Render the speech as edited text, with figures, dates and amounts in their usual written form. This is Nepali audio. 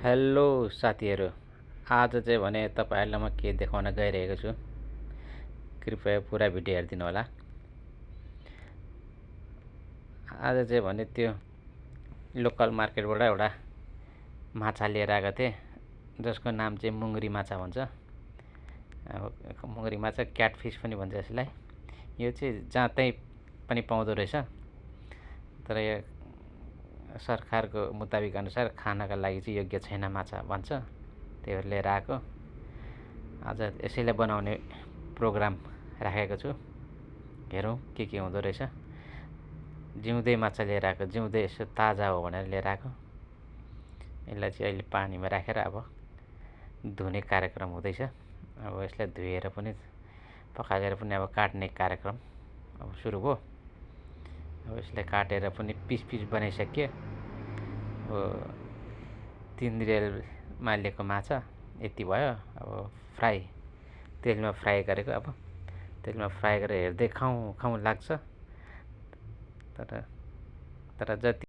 हेलो साथीहरू, आज चाहिँ भने तपाईँहरूलाई म के देखाउन गइरहेको छु, कृपया पुरा भिडियो हेरिदिनु होला। आज चाहिँ भने त्यो लोकल मार्केटबाट एउटा माछा लिएर आएको थिएँ, जसको नाम चाहिँ मुङ्गरी माछा भन्छ। अब मुङ्गरी माछा, क्याटफिस पनि भन्छ यसलाई। यो चाहिँ जहाँ तहीँ पनि पाउँदो रहेछ, तर यो सरकारको मुताबिक अनुसार खानका लागि चाहिँ योग्य छैन माछा भन्छ। त्यही भएर लिएर आएको। आज यसैलाई बनाउने प्रोग्राम राखेको छु। हेरौँ के हुँदो रहेछ। जिउँदै माछा लिएर आएको, जिउँदै यसो ताजा हो भनेर लिएर आएको। यसलाई चाहिँ अहिले पानीमा राखेर अब धुने कार्यक्रम हुँदैछ। अब यसलाई धुएर पनि पखालेर पनि अब काट्ने कार्यक्रम अब सुरु भयो। अब यसलाई काटेर पनि पिस बनाइसक्यो। अब 3 रेलमा लिएको माछा यति भयो। अब तेलमा फ्राई गरेको। अब तेलमा फ्राई गरेर हेर्दै खाउँ लाग्छ। तर जति